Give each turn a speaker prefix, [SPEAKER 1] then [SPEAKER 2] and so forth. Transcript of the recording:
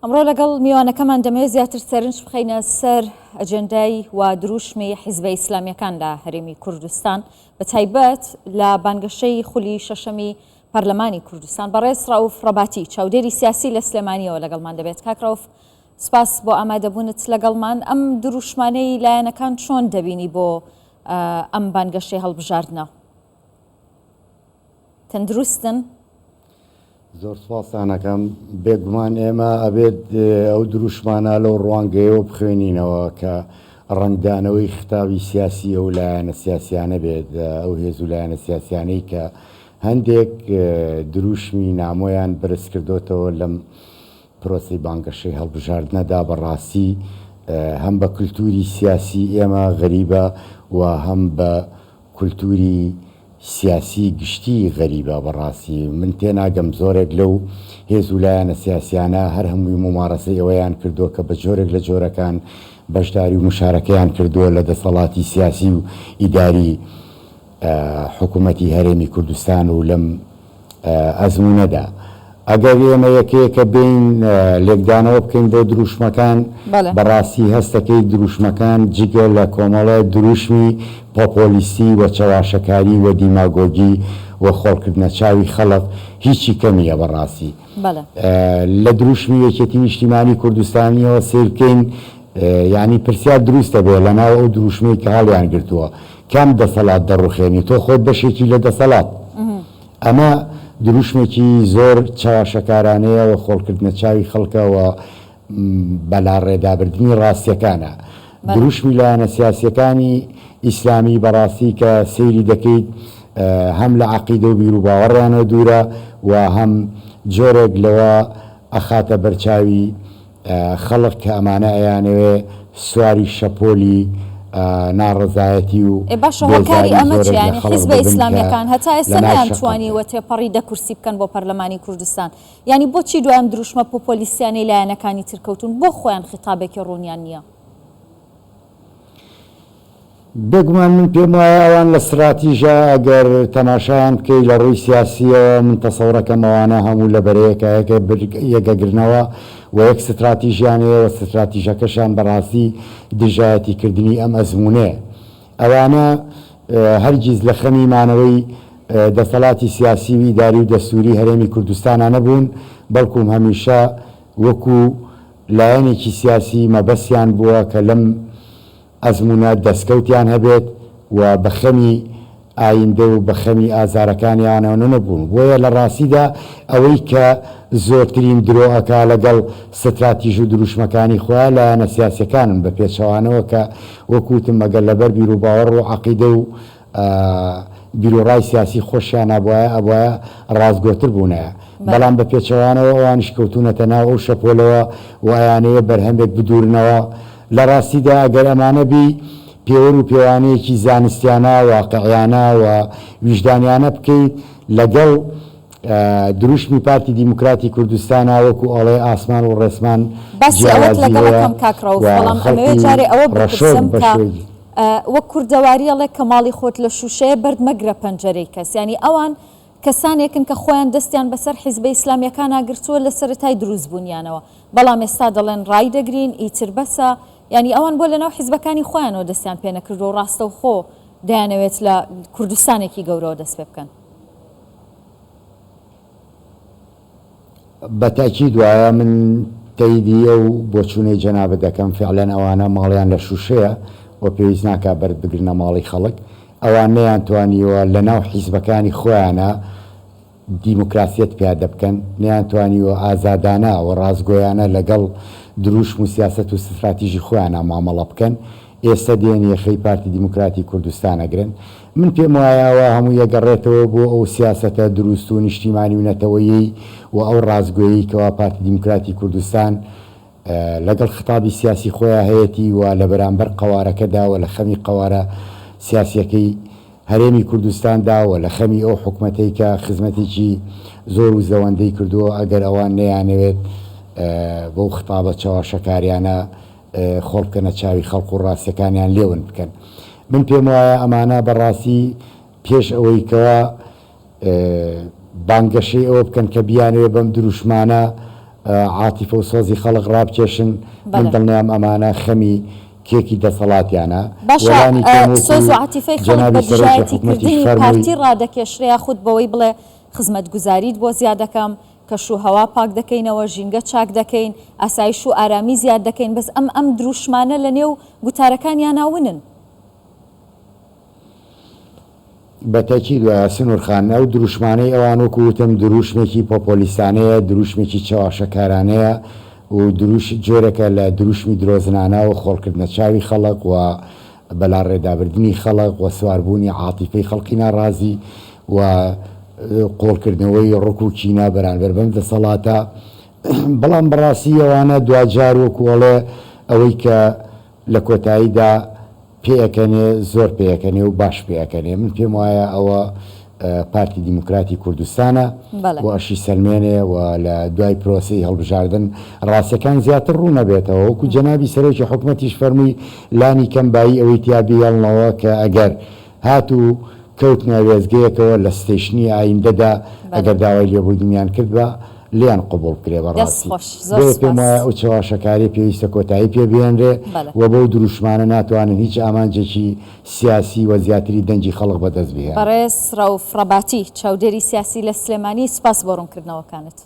[SPEAKER 1] ئەمڕۆ لەگەڵ میوانەکەمان دەمەوێت زیاتر سەرنج بخەینە سەر ئەجێندای و دروشمی حیزبە ئیسلامیەکان لە هەرێمی کوردستان بە تایبەت لە بانگەشەی خولی شەشەمی پەرلەمانی کوردستان. بەڕێز ڕەئوف ڕەباتی چاودێری سیاسی لە سلێمانیەوە لەگەڵمان دەبێت. کاک ڕەئوف سپاس بۆ ئامادەبوونت لەگەڵمان. ئەم دروشمانەی لایەنەکان چۆن دەبینی بۆ ئەم بانگەشەی هەڵبژاردنە؟ تەندروستن؟
[SPEAKER 2] زۆر سوپاستان ئەکەم. بێگومان ئێمە ئەبێت ئەو دروشمانە لەو ڕوانگەیەوە بخوێنینەوە کە ڕەنگدانەوەی ختابی سیاسی ئەو لایەنە سیاسیانە بێت، ئەو هێز و لایەنە سیاسیانەی کە هەندێک دروشمی نامۆیان بەرزکردۆتەوە لەم پرۆسەی بانگەشەی هەڵبژاردنەدا بەڕاستی هەم بە کلتوری سیاسی ئێمە غەریبە و هەم بە کولتوری سیاسی گشتی غەریبە بەڕاستی من تێناگەم زۆرێک لەو هێز و لایەنە سیاسیانە هەر هەمووی مومارەسەی ئەوەیان کردووە کە بە جۆرێک لە جۆرەکان بەشداری و مشارەکەیان کردووە لە دەسەڵاتی سیاسی و ئیداری حکومەتی هەرێمی کوردستان و لەم ئەزموونەدا ئەگەر ئێمە یەکە یەکە بێین لێکدانەوە بکەین بۆ دروشمەکان، بەڕاستی هەستەکەی دروشمەکان جگە لە کۆمەڵە دروشمی پۆپۆلیستی و چەواشەکاری و دیماگۆگی و خۆڵکردنە چاوی خەڵک هیچی کە نییە بەڕاستی لە دروشمی یەکێتی نیشتیمانی کوردستانیەوە سەیر بکەین یانی پرسیار دروست دەبێ لەناو ئەو دروشمەی کە هەڵیان گرتووە کام دەسەڵات دەڕوخێنی تۆ خۆت بەشێکی لە دەسەڵات ئەمە دروشمێکی زۆر چەواشەکارانەیە و خۆڵکردنە چاوی خەڵکە و بەلاڕێدابردنی ڕاستیەکانە. دروشمی لایەنە سیاسیەکانی ئیسلامی بەڕاستی کە سەیری دەکەیت هەم لە عەقیدە و بیروباوەڕیانەوە دوورە و هەم جۆرێک لەوە ئەخاتە بەرچاوی خەڵک کە ئەمانە ئەیانەوێ سواری شەپۆلی ناڕەزایەتی و
[SPEAKER 1] ئێ باشە هۆکاری
[SPEAKER 2] بێزاری
[SPEAKER 1] ئەمە چیە
[SPEAKER 2] زۆرێک لە
[SPEAKER 1] یانی
[SPEAKER 2] خەڵک
[SPEAKER 1] حیزبە
[SPEAKER 2] ببن کە
[SPEAKER 1] ئیسلامیەکان هەتا ئێستا
[SPEAKER 2] لە ناو
[SPEAKER 1] نەیان
[SPEAKER 2] شەقام
[SPEAKER 1] توانیوە تێپەڕی دە کورسی بکەن بۆ پەرلەمانی کوردستان یانی بۆچی دوای ئەم دروشمە پۆپۆلیستیانەی لایەنەکانی تر کەوتون بۆ خۆیان خیتابێکی ڕوونیان نیە؟
[SPEAKER 2] بێگومان من پێم وایە ئەوان لە ستراتیژا ئەگەر تەماشایان بکەی لە ڕووی سیاسییەوە من تەسەورەکەم ئەوانە هەموو لە بەرەیەکا یەکەگرنەوە و یەک ستراتیژیان هەیە و ستراتیژەکەشیان بەڕاستی دژایەتی کردنی ئەم ئەزموونەیە. ئەوانە هەرگیز لە خەمی مانەوەی دەسەڵاتی سیاسی و ئیداری و دەستووری هەرێمی کوردستانا نەبوون بەڵکوم هەمیشە وەکوو لایەنێکی سیاسی مەبەستیان بووە کە لەم ئەزموونە دەستکەوتیان هەبێت و بە خەمی ئایندە و بە خەمی ئازارەکانیانەوە نەبوون. بۆیە لە ڕاستیدا ئەوەی کە زۆرترین درۆ ئەکا لەگەڵ ستراتیژ و دروشمەکانی خۆیا لایەنە سیاسیەکانن بە پێچەوانەوە کە وەک وتم ئەگەر لەبەر بیروباوەڕ و عەقیدە و بیروڕای سیاسی خۆشیانا بوایە ئەبوایە ڕاستگۆتر بوونایە بەڵام بە پێچەوانەوە ئەوانیش کەوتوونەتە ناو ئەو شەپۆلەوە و ئەیانەوێ بەرهەمێک بدوورنەوە لە ڕاستیدا ئەگەر ئەمانە بی پێوەر و پێوانەیەکی زانستیانە، واقعیانە و ویژدانیانە بکەیت لەگەڵ دروشمی پارتی دیموکراتی کوردستانا وەکو ئەڵێ ئاسمان و ڕێسمان
[SPEAKER 1] باسی ئەوەت
[SPEAKER 2] جیاوازی
[SPEAKER 1] لەگەڵ
[SPEAKER 2] هەیە
[SPEAKER 1] ئەکەم کاک ڕەوف
[SPEAKER 2] و
[SPEAKER 1] بەڵام ئەمەوێ
[SPEAKER 2] خەڵکی
[SPEAKER 1] جارێ ئەوە
[SPEAKER 2] ڕەشۆک
[SPEAKER 1] بپرسم
[SPEAKER 2] بە
[SPEAKER 1] کە
[SPEAKER 2] شێوەی
[SPEAKER 1] وەک کوردەواری ئەڵێ کە ماڵی خۆت لە شووشەیە بەرد مەگرە پەنجەرەی کەس یانی ئەوان کەسانێکن کە خۆیان دەستیان بەسەر حیزبە ئیسلامیەکانا گرتووە لە سەرەتای دروست بوونیانەوە بەڵام ئێستا دەڵێن ڕایدەگرین ئیتر بەسە یانی ئەوان بۆ لەناو حیزبەکانی خۆیانەوە دەستیان پێ نەکردووە و ڕاستەوخۆ دەیانەوێت لە کوردستانێکی گەورەوە دەست پێ بکەن؟
[SPEAKER 2] بە تەئکید وایە، من تەیدی ئەو بۆچوونەی جەنابت دەکەم، فیعلەن ئەوانە ماڵیان لە شووشەیە و پێویست ناکا بەرد بگرنە ماڵی خەڵک، ئەوان نەیانتوانیوە لە ناو حیزبەکانی خۆیانا دیموکراسیەت پیادە بکەن، نەیانتوانیوە ئازادانە و ڕاستگۆیانە لەگەڵ دروشم و سیاسەت و ستراتیژی خۆیانا مامەڵە بکەن، ئێستە دێن یەخەی پارتی دیموکراتی کوردستان ئەگرن. من پێم وایە ئەوە هەمووی ئەگەڕێتەوە بۆ ئەو سیاسەتە دروست و نیشتیمانی و نەتەوەیەی و ئەو ڕاستگۆیەی کەوا پارتی دیموکراتی کوردستان لەگەڵ خیتابی سیاسی خۆیا هەیەتی و لە بەرامبەر قەوارەکەدا و لە خەمی قەوارە سیاسیەکەی هەرێمی کوردستاندا و لە خەمی ئەو حکومەتەی کە خزمەتێکی زۆر و زەوەندەی کردووە ئەگەر ئەوان نەیانەوێت بەو خیتابە چەواشەکاریانە خۆڵ بکەنە چاوی خەڵک و ڕاستیەکانیان لێ ون بکەن. من پێم وایە ئەمانە بەڕاستی پێش ئەوەی کەوا بانگەشەی ئەوە بکەن کە بیانەوێ بەم دروشمانە. عاتیفە و سۆزی خەڵک ڕابکێشن، من دڵنیام ئەمانە خەمی کێکی دەسەڵاتیانە
[SPEAKER 1] باشە
[SPEAKER 2] وەلانی کەم وەکو
[SPEAKER 1] سۆز و عاتیفەی خەڵک بە
[SPEAKER 2] جەنابی سەرۆکی
[SPEAKER 1] دژایەتی
[SPEAKER 2] حکومەتیش
[SPEAKER 1] کردنی
[SPEAKER 2] فەرمووی.
[SPEAKER 1] پارتی ڕادەکێشرێ یاخود بەوەی بڵێ خزمەتگوزاریت بۆ زیاد دەکەم، کەش و هەوا پاک دەکەینەوە، ژینگە چاک دەکەین، ئاسایش و ئارامی زیاد دەکەین، بەس ئەم ئەم دروشمانە لە نێو گوتارەکانیانا ونن.
[SPEAKER 2] بە تەئکید وایە سنور خان، ئەو دروشمانەی ئەوان وەکو وتم دروشمێکی پۆپۆلیستانەیە، دروشمێکی چەواشەکارانەیە و دروش جۆرێکە لە دروشمی درۆزنانە و خۆڵکردنە چاوی خەڵک و بەلاڕێدابردنی خەڵک و سواربوونی عاتیفەی خەڵکی ناڕازی و قوڵکردنەوەی ڕک و کینە بەرانبەر بەم دەسەڵاتە. بەڵام بەڕاستی ئەوانە دواجار وەکو ئەڵێ ئەوەی کە لە کۆتاییدا پێئەکەنێ زۆر پێئەکەنێ و باش پێئەکەنێ من پێم وایە ئەوە پارتی دیموکراتی کوردستانە و ئەشی سەلمێنێ و لە دوای پرۆسەی هەڵبژاردن ڕاستیەکان زیاتر ڕوون ئەبێتەوە وەکو جەنابی سەرۆکی حکومەتیش فەرمووی لانی کەم بایی ئەوەی تیا بیهێڵنەوە کە ئەگەر هاتوو کەوتنە وێستگەیەکەوە لە ستەیشنی ئایندەدا ئەگەر داوای لێبوردنیان کرد با لێیان قبوڵ بکرێ بەڕاستی بۆیە پێم وایە ئەو چەواشەکاریە پێویستە کۆتایی پێ بهێنرێ و بەو دروشمانە ناتوانن هیچ ئامانجێکی سیاسی و زیاتری دەنگی خەڵک بەدەست بهێنن.
[SPEAKER 1] بەڕێز ڕەوف ڕەباتی، چاودێری سیاسی لە سلێمانی، سوپاس بۆ ڕوونکردنەوەکانت.